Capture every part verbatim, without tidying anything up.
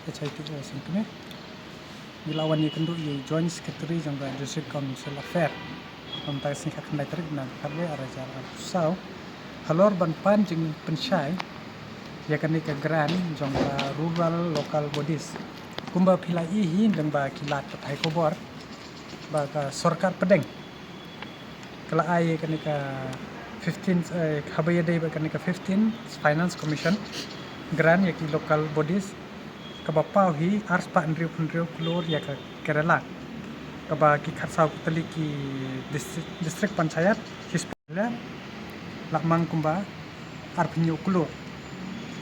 Ka chai ti o sing kne. Ngi la wan ïa kynduh ïa Joint Secretary jong ka District Council Affair. Kum ta ka sngi khyndai tarik bnai khatwei ar hajar arphew saw. Halor ban pan jingpynshai ïa kane ka grant jong ka Rural Local Bodies. Kumba phi la i hi dang ba ki lad pathai khubor ba ka sorkar pdeng ka la ai kane ka fifteen, eh, haba ïadei ba kane ka fifteen Finance Commission grant ïa ki local bodies kaba paw hi ar spah hynriew phew hynriew klur ïa ka Kerala, kaba ki khatsaw tylli ki district, district panchayat ki spah la mang kumba arphew hynñiew klur.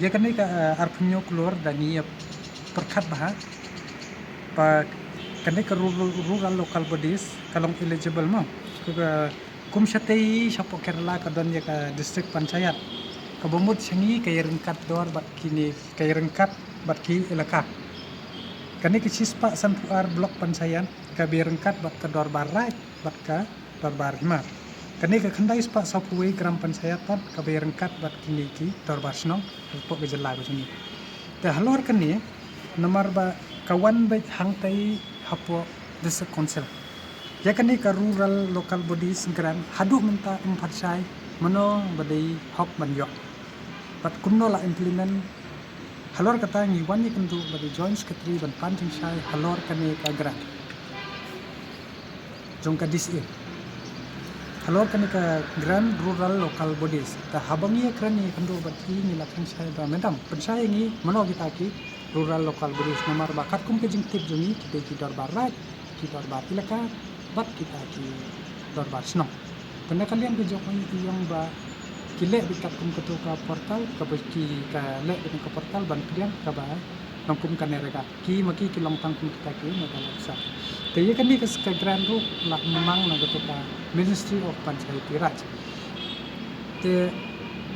Ïa kane ka, eh, arphew hynñiew klur da ngi ïa pyrkhat bha ba kane ka rural, rural local bodies ka long eligible mo. Ka, ka kum shatei shapoh Kerala ka don ïa ka district panchayat. Kaba mut sha ngi ka ïa ryngkat dor bad kine, ka ïa ryngkat bad ki elaka. Kane ka shispah sanphew ar block panchayat kaba ïa ryngkat bad ka dorbar raid bad ka dorbar hima. Kane ka khyndai spah sawphew wei gram panchayat pat kaba ïa ryngkat bad kine ki dorbar shnong hapoh ka jylla ka jong ngi. Te halor kane namar ba ka wan beit hangtai hapoh District Council. Ïa kane ka Rural Local Bodies Grant haduh mynta ym pat shai mano ba dei hok ban ïoh bad kumno la implement. Halor kata ngi wan ïa kynduh bad i Joint Secretary ban pan jingshai halor kane ka grant jong ka D C A. Halor kane ka grant Rural Local Bodies. Te haba ngi ïa kren ïa kynduh bad i ngi la kren shai ba, madam, pynshai ïa ngi mano kita ki Rural Local Bodies namar ba katkum ka jingtip jong ngi ki dei ki dorbar raid, ki dorbar elaka bad kita ki dorbar shnong. Te na ka liang ka jong ngi ki ong ba ki leh beit katkum kato ka portal, kaba ki ka leh beit ka portal ban pdiang kaba long kum ka NREGA. Ki ma ki ki long tang kum kita ki nodal officer. Te ïa kane ka, ka grant ruh la mang na kato ka Ministry of Panchayati Raj. Te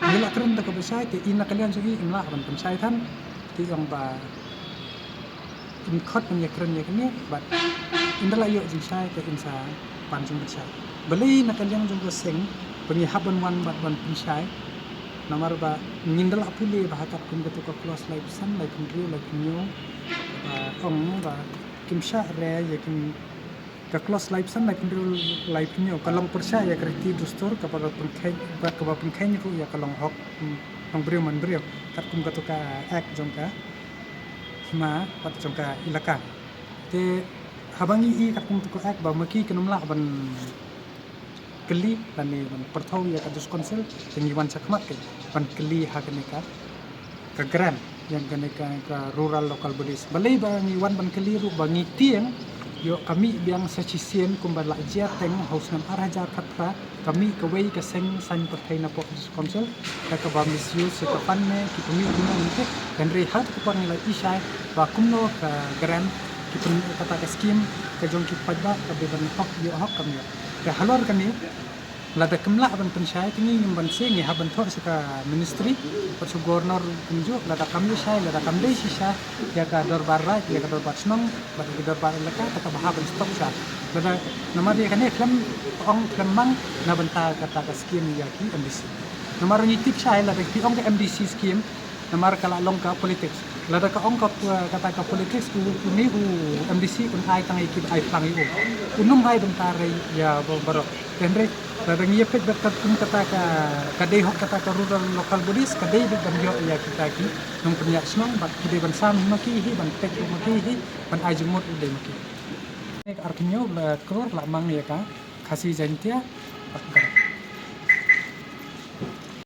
ngi la kren da kaba shai te i na ka liang jong i im lah ban pynshai than. Te i ong ba in khot ban ïa kren ïa kane bad in da la ïoh jingshai te in sa pan jingpynshai. Balei na ka liang jong ka seng ba ngi hap ban wan bad ban pynshai. Namar ba ngin da la pule ba ha katkum kato ka clause laiphew san, laiphew hynriew, laiphew hynñiew ba ong ba kim shah re ïa kin ka clause laiphew san, laiphew hynriew, laiphew hynñiew ka long pyrshah ïa ka riti dustur kaba ka pynkheiñ, kaba pynkheiñ ruh ïa ka long hok, mm, long briew man briew katkum kato ka act jong ka hima bad jong ka elaka. Te haba ngi i katkum kato ka act ba ma ki kin ym lah ban kylli lane ban pyrthaw ïa ka District Council, te ngi wan shakhmat ka ban kylli ha kane ka, ka grant ïa kane ka, ka Rural Local Bodies. Balei ba ngi wan ban kylli ruh ba ngi tieng ïoh ka mih biang sa shisien kumba la jia teng ha u snem ar hajar khatphra, ka mih kawei ka seng saiñ pyrthei napoh District Council da kaba misuse ïa ka fund ne ki pynmih kumno mynta. Hynrei ha kata ka por ngi la i shai ba kumno ka grant, ki pyn, kata ka scheme ka jong ki paidbah ka dei ban hok, ïoh hok kam ïoh. Te halor kane lada kim lah ban pynshai te ngi ngim banse, ngi hap ban thoh sha ka ministry bad sha u governor kumjuh, lada kam ïoh shai, lada kam dei shisha ïa ka dorbar raid, ïa ka dorbar shnong bad ïa ka dorbar elaka, kata ba hap ban stop shai. Lada namar ïa kane khlem ong khlem mang na bynta kata ka scheme ïa ki MDC. Namar ngi tip shai lada ki ong ka MDC scheme namar ka la long ka politics. Lada ka ong ka, eh, kata ka politics u, une u MDC un ai tang ïa ki ba ai phlang ïa u. Un ym ai bynta re ïa ba, baroh. Te hynrei lada ngi ïa peit bad katkum kata ka, ka dei hok kata ka Rural Local Bodies, ka dei beit ban ïoh ïa kita ki nongpynïaid shnong bad ki dei ban sam hi ma ki hi, ban peit ruh ma ki hi, ban ai jingmut ruh dei ma ki. Ka arphew hynñiew klur la mang ïa ka Khasi Jaintia bad Garo.